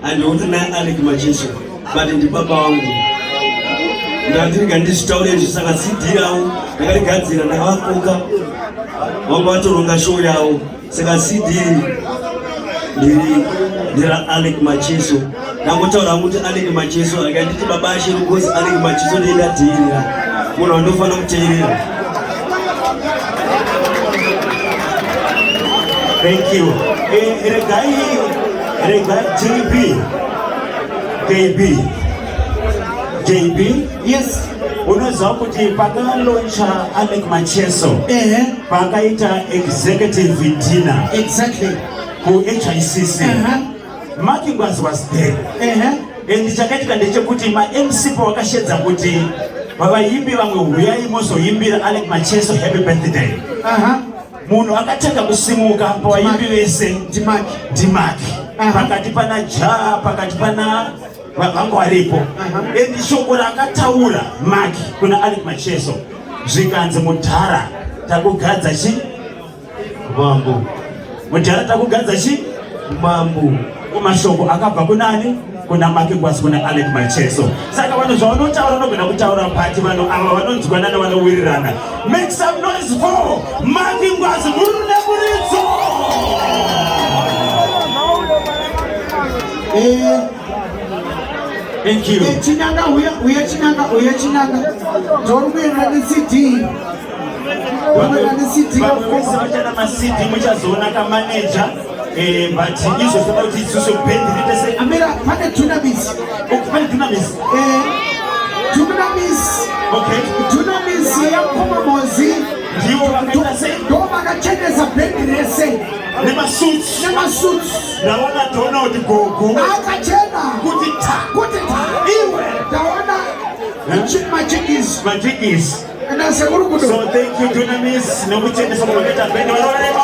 Handioni naye Alec Macheso but ndibaba vangu. Ndandiriga ndizvitaure izvi saka CD ravo ndakarigadzira ndakavakoka vanga vatoronga show yavo saka CD ndiri ndera Alec Macheso ndangotaura hangu kuti Alec Macheso akanditi baba Asheri because Alec Macheso ndiye ndateerera munhu wandofanira kuteerera. Thank you. Eh, regai regai JB. JB. JB. Yes. Unoziva kuti pakalauncha Alec Macheso Ehe. pakaita executive dinner Exactly. ku HICC. Uh-huh. Mark Ngwazi was there. Ehe. And chakaitika ndechekuti maMC pawakashedza kuti vavaimbi vamwe huyai muzoimbira Alec Macheso happy birthday. Aha. Munhu akatanga kusimuka pavaimbi vese NdiMark. ndiMark. Aha. Pakati pana Ja, pakati pana vanga varipo. Aha. And shoko raakataura Mark kuna Alec Macheso zvikanzi mudhara takugadza chi Mambo. Mudhara takugadza chi Mambo. Mashoko akabva kunani? Kuna Mark Ngwazi, kuna Alec Macheso. Saka vanhu zvavanotaura vanogona kutaura pati vanhu ava vanonzwanana vanowirirana. Make some noise for Mark Ngwazi murume muridzo. Eh, Thank you. eh, Chinyanga uya uya Chinyanga uya Chinyanga. Tori kuenda neCD. Tori kuenda neCD. Vamwe vese vachada maCD muchazoona kamaneja eh, but izvo zvoda kuti isusu bhendi riite sei? Amira pane Dunamis. Okay, pane Dunamis. Eh, Dunamis. Okay. Dunamis yaMukoma Mozi. Ndivo vakaita sei? Ndo vakachenesa bhendi rese. Nemasuits. Nemasuits. Ndaona Donald Gogo. Akachena. Kuti ta. Kuti ta. Iwe. Ndaona Majigis. Majigis. Na sekuru kudo. So thank you Dunamis nokuchenesa kwamakaita bhendi. Varovere maoko.